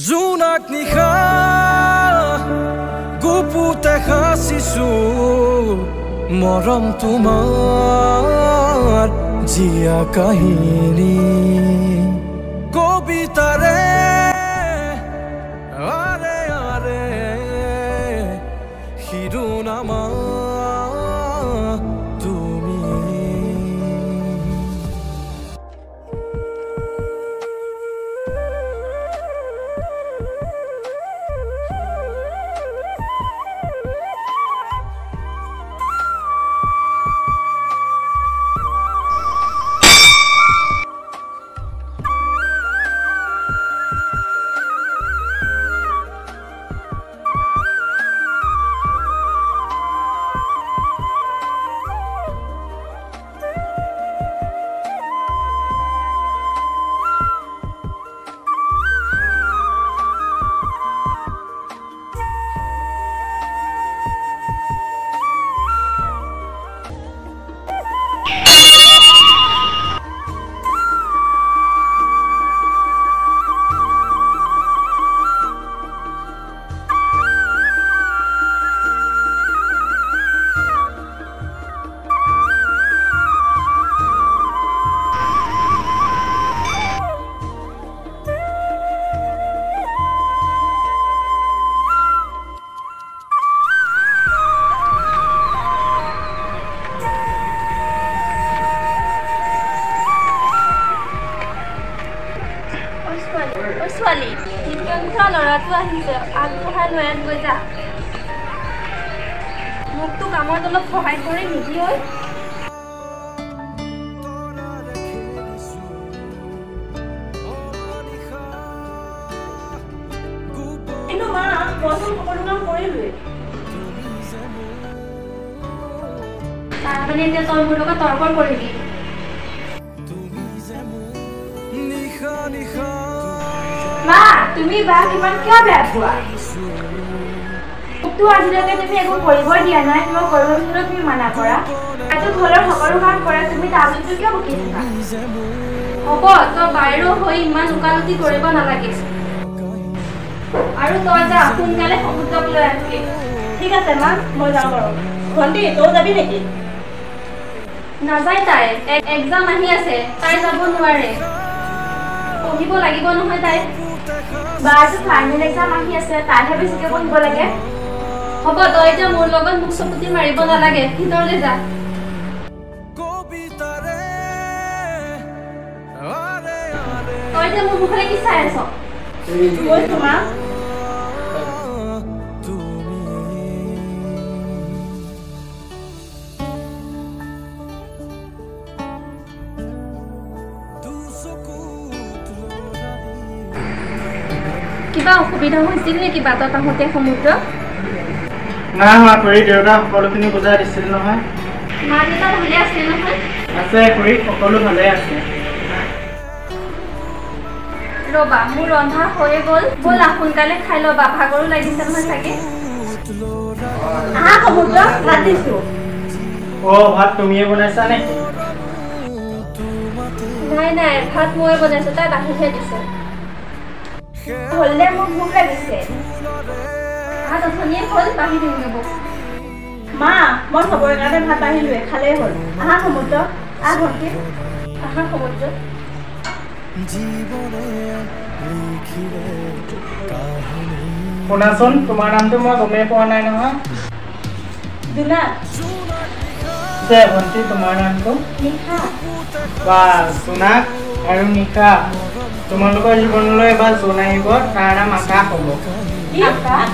জোনাক নিশা গুপুতে সাঁচিছো মৰম তোমাৰ জীয়া কাহিনী কবিতাৰে আৰে আৰে শিৰোনামা তুমি। ছোৱালী, ল'ৰাটো আহিছে, আগবঢ়াই লৈ আনগৈ যা। মোকতো কামত অলপ সহায় কৰি নিদিয়ে। কিন্তু মা, মইচোন সকলো কাম কৰিলোৱেই। তাৰমানে এতিয়া তই মোৰ লগত তৰ্ক কৰিবি? মা, তুমি বাক ইমান কিয় বেয়া পোৱা? মোকতো আজিলৈকে তুমি একো কৰিবই দিয়া নাই। মই কৰিব বিচাৰিলেও তুমি মানা কৰা। তাইতো ঘৰৰ সকলো কাম কৰে, তুমি তাৰপিছতো কিয় বকি থাকা? হ'ব, তই বাহিৰৰ হৈ ইমান ওকালতি কৰিব নালাগে। আৰু তই যা, সোনকালে সমুদ্ৰক লৈ আনগৈ। ঠিক আছে মা, মই যাওঁ বাৰু। ভণ্টি, তই যাবি নেকি? নাযায় তাই, এক্সাম আহি আছে, তাই যাব নোৱাৰে। পঢ়িব লাগিব নহয় তাই। বাৰটো ফাইনেল এক্সাম আহি আছে, তাইহে বেছিকে পঢ়িব লাগে। হ'ব, তই এতিয়া মোৰ লগত মুখ চকুতি মাৰিব নালাগে, ভিতৰলৈ যা। তই এতিয়া মোৰ মুখলৈ কি চাই আছ? গৈছো মা। কিবা অসুবিধা হৈছিল নেকি বাটত আহোঁতে সমুদ্ৰ? নাই হোৱা খুৰী, দেউতা সকলোখিনি বুজাই দিছিল নহয়। মা দেউতা ভালে আছে নহয়? আছে খুৰী, সকলো ভালে আছে। ৰবা, মোৰ ৰন্ধা হৈয়ে গ'ল, ব'লা সোনকালে খাই ল'বা, ভাগৰো লাগিছে নহয় চাগে। আহা সমুদ্ৰ, ভাত দিছো। অ, ভাত তুমিয়ে বনাইছা নেকি? নাই নাই, ভাত মই বনাইছো, তাই বাঢ়িহে দিছে। হ'লে মোক ভোক লাগিছে। ভাত অথনিয়ে হ'ল, বাঢ়ি দিওঁগে বৌ। মা, মই চবৰে কাৰণে ভাত বাঢ়িলোৱে, খালেই হ'ল। আহা সমুদ্ৰ, আহ ভণ্টি। আহা সমুদ্ৰ। শুনাচোন, তোমাৰ নামটো মই গমেই পোৱা নাই নহয়। জোনাক। পিছে ভণ্টি, তোমাৰ নামটো? নিশা। বা, জোনাক আৰু নিশা, তোমালোকৰ জীৱনলৈ এবাৰ জোন আহিব, তাৰ নাম আকাশ হ'ব। কি আকাশ?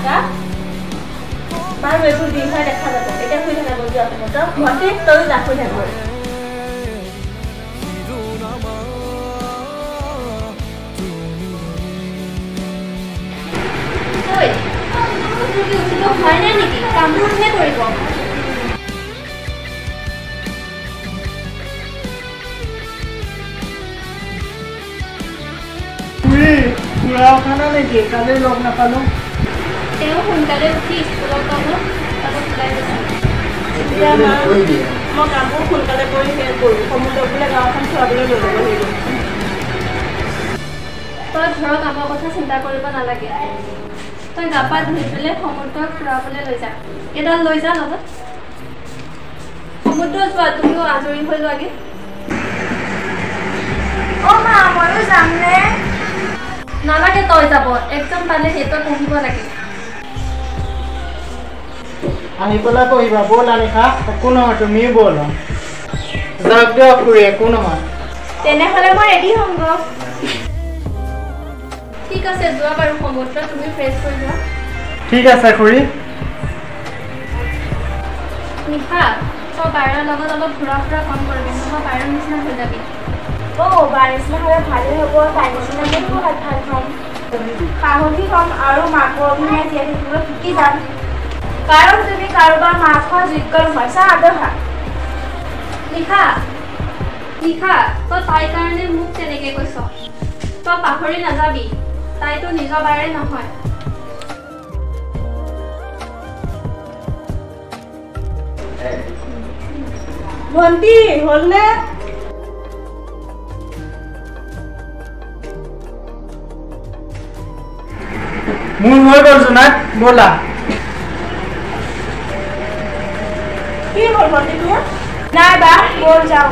বাৰু, এইবোৰ যি হয় দেখা যাব। এতিয়া শুই থাকা গৈ, যোৱা সমুদ্ৰ। ভণ্টি, তয়ো যা, শুই থাক গৈ। ঐ, তোৰ কি উঠিব হোৱাই নাই নেকি? কামবোৰ কোনে কৰিব? খুৰী, খুৰা উঠা নাই নেকি? কালি লগ নাপালো। তেওঁ সোনকালে উঠি স্কুলত কামত অলপ ওলাই গৈছে। এতিয়া মা, মই কামবোৰ সোনকালে কৰি শেষ কৰোঁ। সমুদ্ৰ বোলে গাঁওখন ফুৰাবলৈ লৈ যাব লাগিব। তই ঘৰৰ কামৰ কথা চিন্তা কৰিব নালাগে। তই গা পা ধুই পেলাই সমুদ্ৰক ফুৰাবলৈ লৈ যা, এডাল লৈ যা লগত। সমুদ্ৰ যোৱা, তুমিও আজৰি হৈ লোৱাগে। অ মা, ময়ো যামনে? নালাগে তই যাব, এক্সাম পালে সেইটো পঢ়িব লাগে। আহি পেলাই পঢ়িবা। ব'লা নিশা। একো নহয়, তুমিও ব'লা। যাওক দিয়ক খুৰী, একো নহয়। তেনেহ'লে মই ৰেডি হ'মগৈ। ঠিক আছে, যোৱা বাৰু সমুদ্ৰ, তুমি ফ্ৰেছ হৈ যোৱা। ঠিক আছে খুৰী। নিশা, তই বায়ৰৰ লগত অলপ ঘূৰা ফুৰা কম কৰিবি, নহ'বা বায়ৰৰ নিচিনা হৈ যাবি। অ বাৰ নিচিনা হ'লে ভালেই হ'ব, তাইৰ নিচিনা ময়ো ভাত ভাল খাম, সাহসী হ'ম আৰু মাকৰ অভিনয় জীয়াই থাকিবলৈ শিকি যাম। কাৰণ তুমি কাৰোবাৰ মাক হোৱাৰ যোগ্য নহয়। চা আদহা। নিশা, নিশা, তই তাইৰ কাৰণে মোক তেনেকে কৈছ। তই পাহৰি নাযাবি, তাইতো নিজৰ বাৰে নহয়। ভণ্টি হ'লনে? মোৰ হৈ গ'ল জোনাক, ব'লা। কি হ'ল ভণ্টি তোৰ? নাই বা, ব'ল যাওঁ।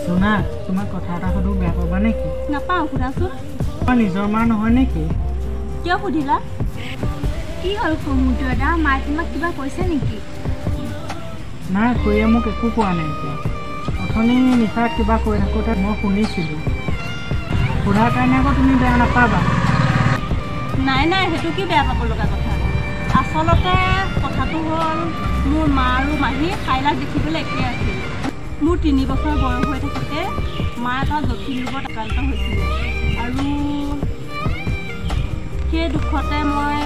জোনাক, তোমাক কথা এটা সুধো, বেয়া পাবা নেকি? নাপাওঁ, সোধাচোন। তোমাৰ নিজৰ মা নহয় নেকি? কিয় সুধিলা? কি হ'ল সমুদ্ৰ দা, মায়ে তোমাক কিবা কৈছে নেকি? নাই, খুৰীয়ে মোক একো কোৱা নাই। এতিয়া অথনি নিশা কিবা কৈ থাকোঁতে মই শুনিছিলোঁ। সোধাৰ কাৰণে আকৌ তুমি বেয়া নাপাবা। নাই নাই, সেইটো কি বেয়া পাব লগা কথা। আচলতে কথাটো হ'ল, মোৰ মা আৰু মাহী সাইলাখ দেখিবলৈ একেই আছিল। মোৰ 3 বছৰ বয়স হৈ থাকোঁতে মা এটা জটিল ৰোগত আক্ৰান্ত হৈছিলে আৰু সেই দুখতে মই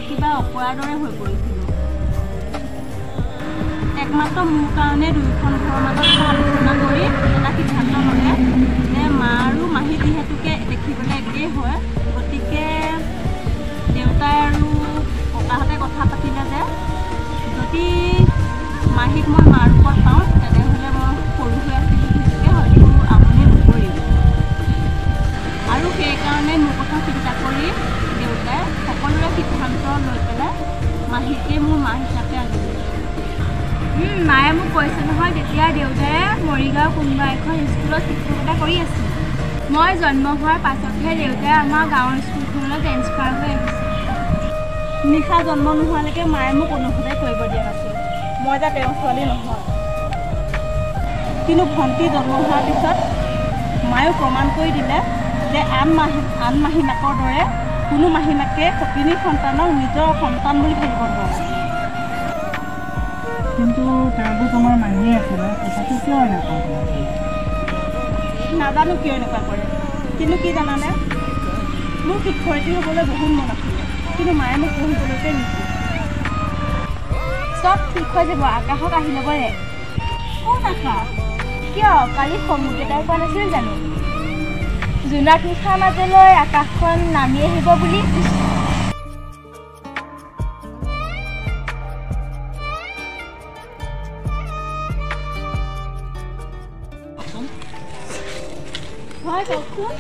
কিবা অকৰাৰ দৰে হৈ পৰিছিলোঁ। একমাত্ৰ মোৰ কাৰণে দুয়োখন ঘৰৰ মাজত এটা আলোচনা কৰি এটা সিদ্ধান্ত ল'লে যে মা আৰু মাহী যিহেতুকে দেখিবলৈ একেই হয়, গতিকে দেউতাই আৰু ককাহঁতে কথা পাতিলে যে যদি মাহীক মই মাৰ ৰূপত পাওঁ তেনেহ'লে মই সৰু হৈ আছিলোঁ যিহেতুকে হয়তো আমনি নকৰিম। আৰু সেইকাৰণে মোৰ কথা চিন্তা কৰি দেউতাই সকলোৰে সিদ্ধান্ত লৈ পেলাই মাহীকে মোৰ মা হিচাপে আনিলে। মায়ে মোক কৈছে নহয়, তেতিয়া দেউতাই মৰিগাঁও কোনোবা এখন স্কুলত শিক্ষকতা কৰি আছিল। মই জন্ম হোৱাৰ পাছতহে দেউতাই আমাৰ গাঁৱৰ স্কুলখনলৈ ট্ৰেন্সফাৰ হৈ আহিছে। নিশা জন্ম নোহোৱালৈকে মায়ে মোক অনুভৱেই কৰিব দিয়া নাছিল মই যে তেওঁৰ ছোৱালী নহয়। কিন্তু ভণ্টি জন্ম হোৱাৰ পিছত মায়েও প্ৰমাণ কৰি দিলে যে আন মাহীমাকৰ দৰে কোনো মাহীমাকে সতিনীৰ সন্তানক নিজৰ সন্তান বুলি ভাবিব নোৱাৰে। কিন্তু তেওঁতো তোমাৰ মাহী আছিলে, তথাপি কিয় এনেকুৱা কৰে? নাজানো কিয় এনেকুৱা কৰে, কিন্তু কি জানানে, মোৰ শিক্ষয়িত্ৰী হ'বলৈ বহুত মন আছিলে, কিন্তু মায়ে মোক পঢ়িবলৈকে নিদিয়ে। চব ঠিক হৈ যাব, আকাশক আহি ল'ব দে। কোন আকাশ? কিয়, কালি সমুদ্ৰতাই কোৱা নাছিল জানো জোনাক নিশাৰ মাজলৈ আকাশখন নামি আহিব বুলি? হয় কওকচোন।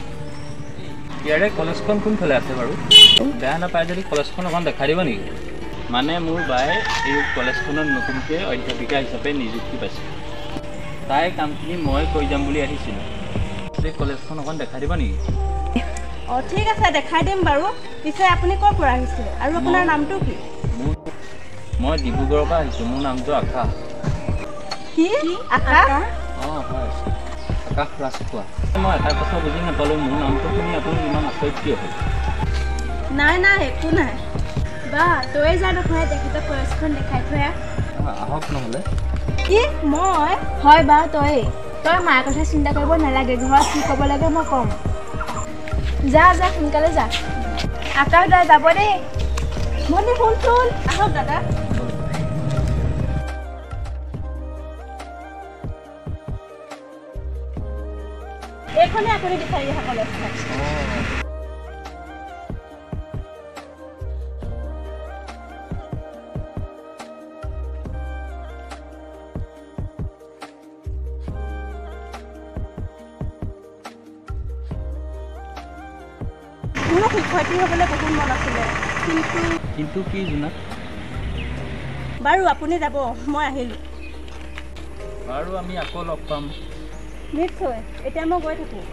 ইয়াৰে কলেজখন কোনফালে আছে বাৰু? বেয়া নাপায় যদি কলেজখন অকণ দেখাই দিব নেকি? মানে মোৰ বায়ে এই কলেজখনত নতুনকৈ অধ্যাপিকা হিচাপে নিযুক্তি পাইছে, তাইৰ কামখিনি মই কৰি যাম বুলি আহিছিলোঁ। এই কলেজখন অকণ দেখাই দিব নেকি? অঁ ঠিক আছে, দেখাই দিম বাৰু। পিছে আপুনি ক'ৰ পৰা আহিছে আৰু আপোনাৰ নামটো কি? মই ডিব্ৰুগড়ৰ পৰা আহিছোঁ, মোৰ নামটো আকাশ। কি আকাশ? অঁ হয়, আকাশ ৰাজখোৱা। মই এটা কথা বুজি নাপালোঁ, মোৰ নামটো শুনি আপুনি ইমান আচৰিত কিয় হ'ল? নাই নাই, একো নাই। বা তই যা নহয়, তেখেতক কলেজখন দেখাই থৈ আহ। আহক নহ'লে। কি মই? হয় বা তই তই মাৰ কথা চিন্তা কৰিব নালাগে, ঘৰত কি ক'ব লাগে মই ক'ম। যা যা, সোনকালে যা। আকাশ দা যাব দেই। ভণ্টি শুনচোন। আহক দাদা। এইখনে আপুনি বিচাৰি অহা কলেজখন। মোৰো শিক্ষয়িত্ৰী হ'বলৈ বহুত মন আছিলে, কিন্তু কিন্তু কি জোনাক? বাৰু আপুনি যাব, মই আহিলোঁ। বাৰু আমি আকৌ লগ পাম। নিশ্চয়, এতিয়া মই গৈ থাকোঁ।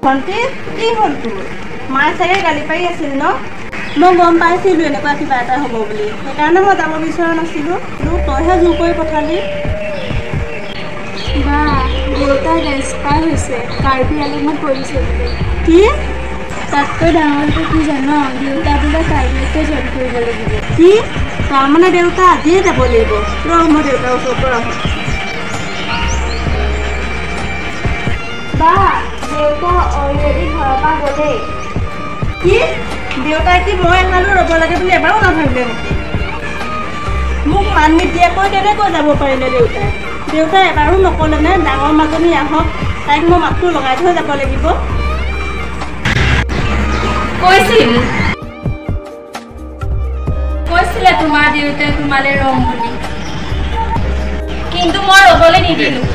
ভণ্টি, কি হ'ল তোৰ? মায়ে চাগে গালি পাৰি আছিল ন? মই গম পাইছিলোঁ এনেকুৱা কিবা এটা হ'ব বুলি, সেইকাৰণে মই যাব বিচৰা নাছিলোঁ। তইহে জোৰ কৰি পঠালি। বা দেউতা ট্ৰেন্সফাৰ হৈছে, কাৰ্বি আলঙত পৰিছে বোলে। কি? তাতকৈ ডাঙৰটো কি জান? দেউতা বোলে কাৰ্বিতে জইন কৰিব লাগিব। কি? তাৰমানে দেউতা আজিয়ে যাব লাগিব? ৰহ, মই দেউতাৰ ওচৰৰ পৰা আহোঁ। বা দেউতা অলৰেডি ঘৰৰ পৰা গ'লেই। কি? দেউতাই কি মই এহালো ৰ'ব লাগে বুলি এবাৰো নাভাবিলে নেকি? মোক মান নিদিয়াকৈ কেনেকৈ যাব পাৰিলে দেউতাই? দেউতাই এবাৰো নক'লেনে ডাঙৰ মাজনী আহক, তাইক মই মাতটো লগাই থৈ যাব লাগিব? কৈছিল, কৈছিলে তোমাৰ দেউতাই তোমালৈ ৰম বুলি, কিন্তু মই ৰ'বলৈ নিদিলোঁ।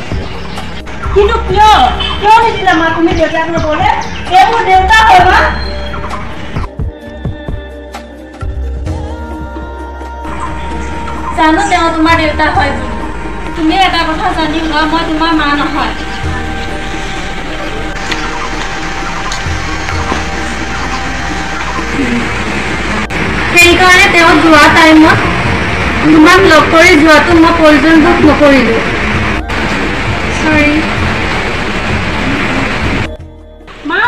কিন্তু কিয় কিয় নিদিলা মা তুমি দেউতাক ৰ'বলৈ? এই মোৰ দেউতা হয় মা। জানো তেওঁ তোমাৰ দেউতা হয় বুলি। তুমি এটা কথা জানি লোৱা, মই তোমাৰ মা নহয়। সেইকাৰণে তেওঁ যোৱা টাইমত তোমাক লগ কৰি যোৱাটো মই প্ৰয়োজন বোধ নকৰিলোঁ। চৰি। মা,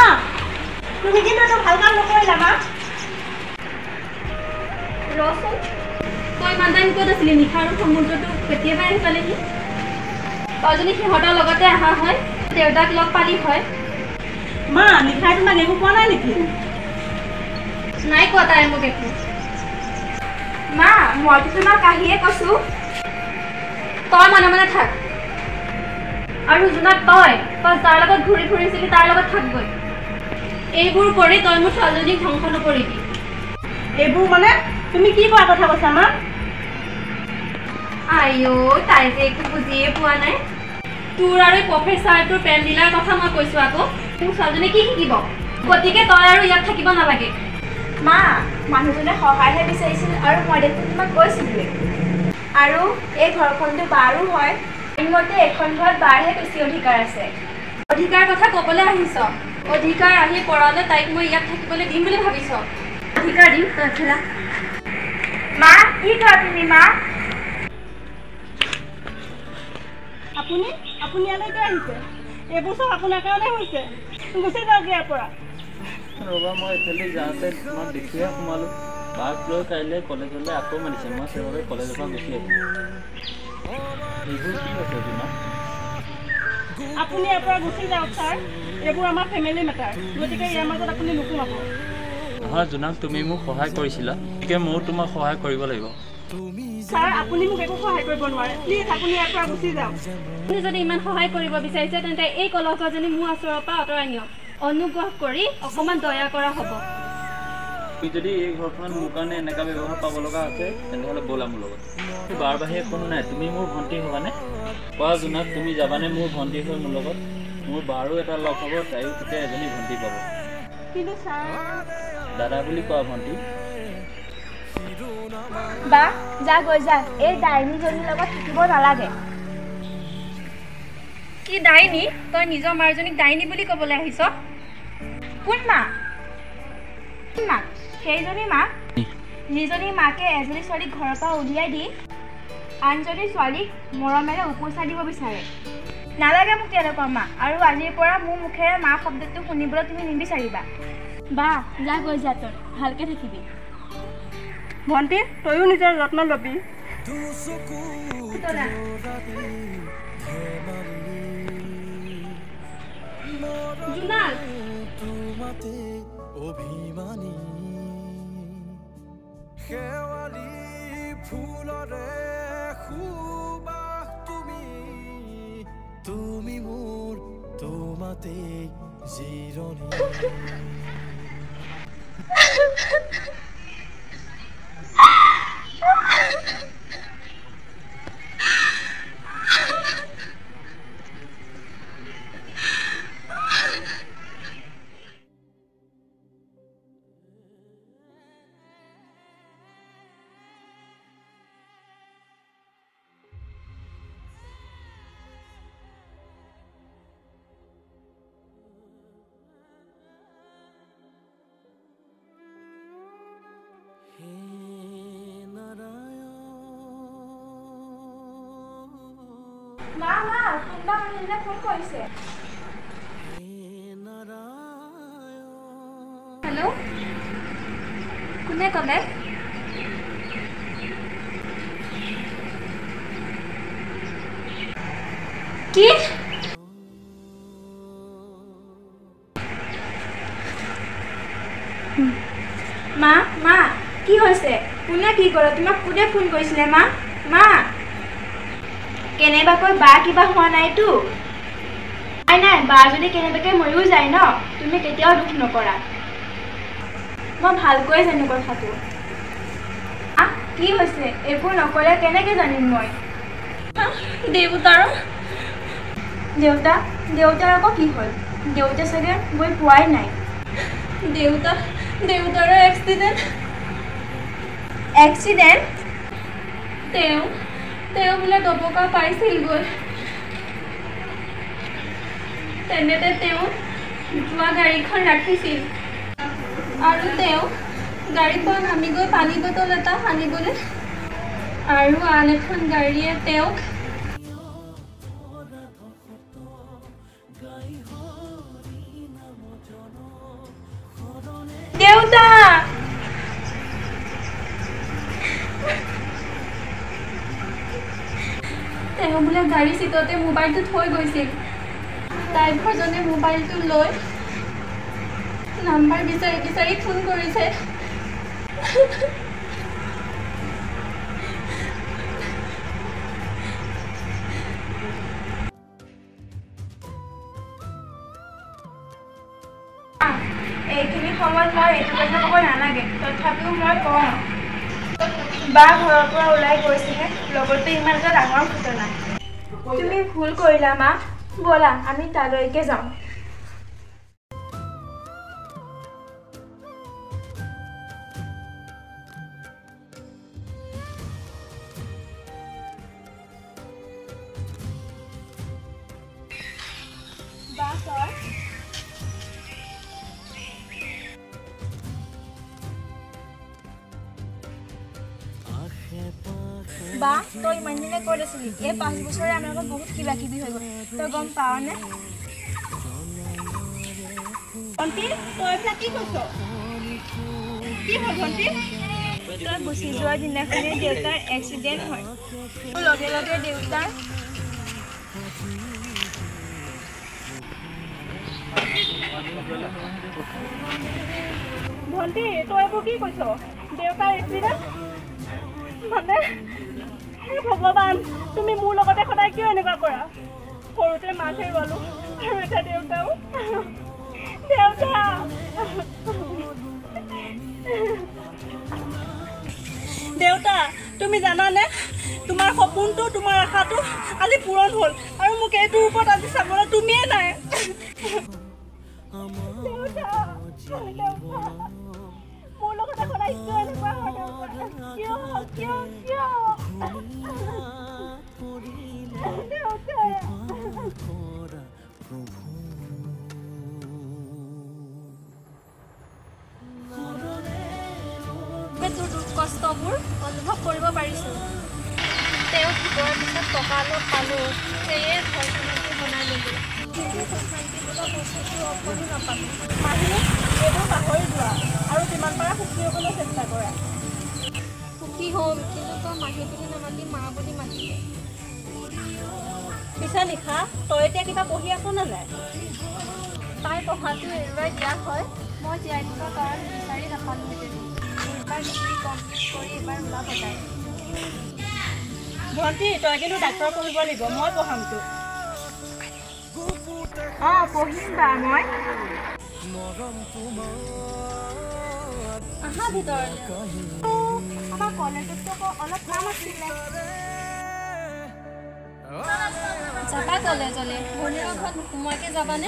তুমি কিন্তু এইটো ভাল কাম নকৰিলা মা। ৰচোন, তই ইমান টাইম ক'ত আছিলি? নিশা আৰু সমুদ্ৰটো কেতিয়াবাই আহি পালেহি। তই যদি সিহঁতৰ লগতে অহা হয়, দেউতাক লগ পালি হয়। মা, নিশাই তোমাক একো কোৱা নাই নেকি? নাই কোৱা তাই মোক একো। মা, মইতো তোমাক আহিয়ে কৈছোঁ। তই মনে মনে থাক। আৰু জোনাক, তই তই যাৰ লগত ঘূৰি ফুৰিছিলি তাৰ লগত থাকগৈ। এইবোৰ কৰি তই মোৰ ছোৱালীজনীক ধ্বংস নকৰিবি। এইবোৰ মানে তুমি কি কোৱা কথা কৈছা মা? আইঅ, তাই যে একো বুজিয়ে পোৱা নাই। তোৰ আৰু প্ৰফেচাৰটোৰ প্ৰেম লীলাৰ কথা মই কৈছোঁ আকৌ। তোৰ ছোৱালীজনী কি শিকিব? গতিকে তই আৰু ইয়াত থাকিব নালাগে। মা, মানুহজনে সহায়হে বিচাৰিছিল আৰু মই দেখোন তোমাক কৈছিলোঁৱেই। আৰু এই ঘৰখনটো বাৰো হয়, আইনমতে এখন ঘৰত বাৰহে বেছি অধিকাৰ আছে। অধিকাৰ কথা ক'বলৈ আহিছ? অধিকাৰ আহি পৰালে তাইক মই ইয়াত থাকিবলৈ দিম বুলি ভাবিছ? অধিকাৰ দিম তই খেলা। মা, কি কৰা তুমি মা? আপুনি আপুনি ইয়ালৈকে আহিছে? এইবোৰ চব আপোনাৰ কাৰণে হৈছে। গুচি যাওক ইয়াৰ পৰা। ৰ'বা, মই এইফালে যাওঁতে তোমাক দেখিহে সোমালোঁ। বাক লৈ কাইলৈ কলেজলৈ আকৌ মাতিছে, মই সেইবাবে কলেজৰ পৰা গুচি আহিলোঁ। এইবোৰ কি হৈছে জোনাক? আপুনি ইয়াৰ পৰা গুচি যাওক ছাৰ। এইবোৰ আমাৰ ফেমিলি মেটাৰ, গতিকে ইয়াৰ মাজত আপুনি নোসোমাব। নহয় জোনাক, তুমি মোক সহায় কৰিছিলা, গতিকে ময়ো তোমাক সহায় কৰিব লাগিব। ছাৰ, আপুনি মোক একো সহায় কৰিব নোৱাৰে, প্লিজ আপুনি ইয়াৰ পৰা গুচি যাওক। আপুনি যদি ইমান সহায় কৰিব বিচাৰিছে তেন্তে এই কলহজনী মোৰ ওচৰৰ পৰা আঁতৰাই নিয়ক। অনুগ্ৰহ কৰি অকণমান দয়া কৰা হ'ব। তুমি যদি এই ঘৰখনত মোৰ কাৰণে এনেকুৱা ব্যৱহাৰ পাব লগা আছে তেনেহ'লে ব'লা মোৰ লগত। বাৰ বাহিৰে কোনো নাই, তুমি মোৰ ভণ্টি হ'বানে? কোৱা জোনাক, তুমি যাবানে মোৰ ভণ্টি হৈ মোৰ লগত? মোৰ বাৰো এটা লগ হ'ব, তাইও তেতিয়া এজনী ভণ্টি পাব। কিন্তু ছাৰ। দাদা বুলি কোৱা ভণ্টি। বা যা গৈ যা, এই ডাইনীজনীৰ লগত থাকিব নালাগে। কি ডাইনী? তই নিজৰ মাৰজনীক ডাইনী বুলি ক'বলৈ আহিছ? কোন মা? মাক সেইজনী মাক যিজনী মাকে এজনী ছোৱালীক ঘৰৰ পৰা উলিয়াই দি আনজনী ছোৱালীক মৰমেৰে উপচাই দিব বিচাৰে। নালাগে মোক তেওঁলোকৰ মা, আৰু আজিৰ পৰা মোৰ মুখেৰে মা শব্দটো শুনিবলৈ তুমি নিবিচাৰিবা। বা যা গৈ যা, তই ভালকে থাকিবি। ভণ্টি, তয়ো নিজৰ যত্ন ল'বি। জোনাক, তোমাতে অভিমানী শেৱালি ফুলৰে সুবাস তুমি, তুমি মোৰ তোমাতে জিৰণি। মা মা, কোনোবা মানুহজনে ফোন কৰিছে। হেল্ল', কোনে ক'লে? কি? মা মা, কি হৈছে? কোনে কি ক'লে? তোমাক কোনে ফোন কৰিছিলে? মা মা, কেনেবাকৈ বা কিবা হোৱা নাইতো? নাই নাই, বা যদি কেনেবাকৈ মৰিও যায় ন, তুমি কেতিয়াও দুখ নকৰা। মই ভালকৈয়ে জানো কথাটো। আহ, কি হৈছে? একো নক'লে কেনেকৈ জানিম মই? দেউতাৰ দেউতা, দেউতাৰ আকৌ কি হ'ল? দেউতা চাগে গৈ পোৱাই নাই। দেউতা, দেউতাৰো এক্সিডেণ্ট। এক্সিডেণ্ট? তেওঁ বোলে দবকা পাইছিলগৈ। তেনেতে তেওঁ যোৱা গাড়ীখন ৰাখিছিল আৰু তেওঁ গাড়ীৰ পৰা নামি গৈ পানী বটল এটা আনিবলৈ, আৰু আন এখন গাড়ীয়ে তেওঁক দেউতা, তেওঁ বোলে গাড়ী চিটতে মোবাইলটো থৈ গৈছিল। ড্ৰাইভাৰজনে মোবাইলটো লৈ নাম্বাৰ বিচাৰি বিচাৰি ফোন কৰিছে। এইখিনি সময়ত মই এইটো কথা ক'ব নালাগে, তথাপিও মই কওঁ, বা ঘৰৰ পৰা ওলাই গৈছেহে, লগতে ইমান এটা ডাঙৰ ঘটনা। তুমি ভুল কৰিলা মা, ব'লা আমি তালৈকে যাওঁ। বা তই বা তই ইমান দিনে ক'ত আছিলি? এই 5 বছৰে আমাৰ লগত বহুত কিবা কিবি হৈ গ'ল, তই গম পাৱনে? ভণ্টি, তই এইবিলাক কি কৈছ? কি হ'ল ভণ্টি? তই গুচি যোৱা দিনাখনে দেউতাৰ এক্সিডেণ্ট হয়। লগে লগে দেউতাৰ ভণ্টি, তই এইবোৰ কি কৈছ? দেউতাৰ এক্সিডেণ্ট? মানে হে ভগৱান, তুমি মোৰ লগতে সদায় কিয় এনেকুৱা কৰা? সৰুতে মাক হেৰুৱালো আৰু এতিয়া দেউতাও। দেউতা, দেউতা, তুমি জানানে তোমাৰ সপোনটো, তোমাৰ আশাটো আজি পূৰণ হ'ল আৰু মোক এইটোৰ ওপৰত আজি চাবলৈ তুমিয়ে নাই। দেউতা, মোৰ লগতে সদায় কিয় এনেকুৱা হয় দেউতা? কিয় কিয় কিয় দেউতা? তোৰ দুখ কষ্টবোৰ অনুভৱ কৰিব পাৰিছোঁ। তেওঁ ঢুকোৱাৰ পিছত টকা অলপ পালোঁ, সেয়ে ঘৰখনকে বনাই ল'লোঁ, কিন্তু সুখ শান্তি বোলা বস্তুটো অকণো নাপালোঁ। মাহী, এইবোৰ পাহৰি যোৱা আৰু যিমান পাৰা সুখী হ'বলৈ চেষ্টা কৰা। সুখী হ'ম, কিন্তু তই মাহী বুলি নামাতি মা বুলি মাতিলে। পিছে নিশা, তই এতিয়া কিবা পঢ়ি আছ নে নাই? তাই পঢ়াটো এৰুৱাই দিয়া হয়, মই জীয়াই থকা কাৰণ বিচাৰি নাপালোহেঁতেন। এইবাৰ ডিগ্ৰী কমপ্লিট কৰি এইবাৰ ওলাব তাই। ভণ্টি, তই কিন্তু ডাক্তৰ পঢ়িব লাগিব, মই পঢ়াম তোক। অঁ, পঢ়িম বা মই। আহা ভিতৰলৈ। আমাৰ কলেজততো আকৌ অলপ কাম আছিলে। যাবা কলেজলৈ? ভনীয়েকৰ ঘৰত নোসোমোৱাকৈ যাবানে?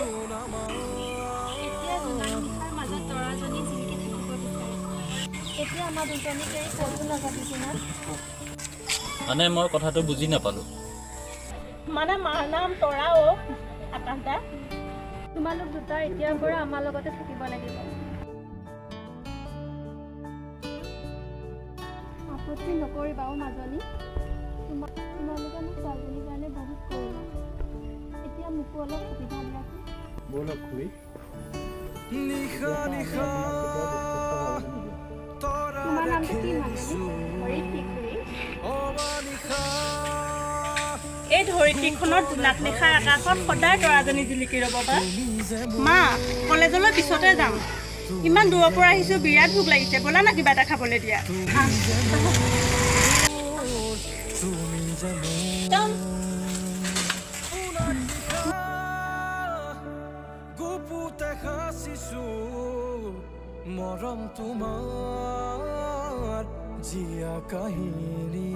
এতিয়া জোনাক নিশাৰ মাজত তৰাজনী জিলিকি থাকিব বিচাৰে। এতিয়া আমাৰ দুজনীক এৰি ক'তো নাযাবি জোনাক। মানে মই কথাটো বুজি নাপালোঁ। মানে মাৰ নাম তৰা অ' আকাশ দা। তোমালোক দুটা এতিয়াৰ পৰা আমাৰ লগতে থাকিব লাগিব। আপত্তি নকৰিবা অ' মাজনী। তোমালোকে মোক ছোৱালীজনীৰ কাৰণে বহুত কৰিলা, এতিয়া মোকো অলপ সুবিধা দিয়াচোন। ব'লক খুৰী। নিশা নিশা তোমাৰ নামটো কি মাজনী? ধৰিত্ৰী খুৰী। অমানিশা এই ধৰিত্ৰীখনত জোনাক নিশাৰ আকাশত সদায় তৰাজনী জিলিকি ৰ'ব বা। মা, কলেজলৈ পিছতে যাম, ইমান দূৰৰ পৰা আহিছোঁ, বিৰাট ভোক লাগিছে, ব'লা না কিবা এটা খাবলৈ দিয়া। তুমি যে যাম। গুপুতে সাঁচিছো মৰম তোমাৰ জীয়া কাহিনী।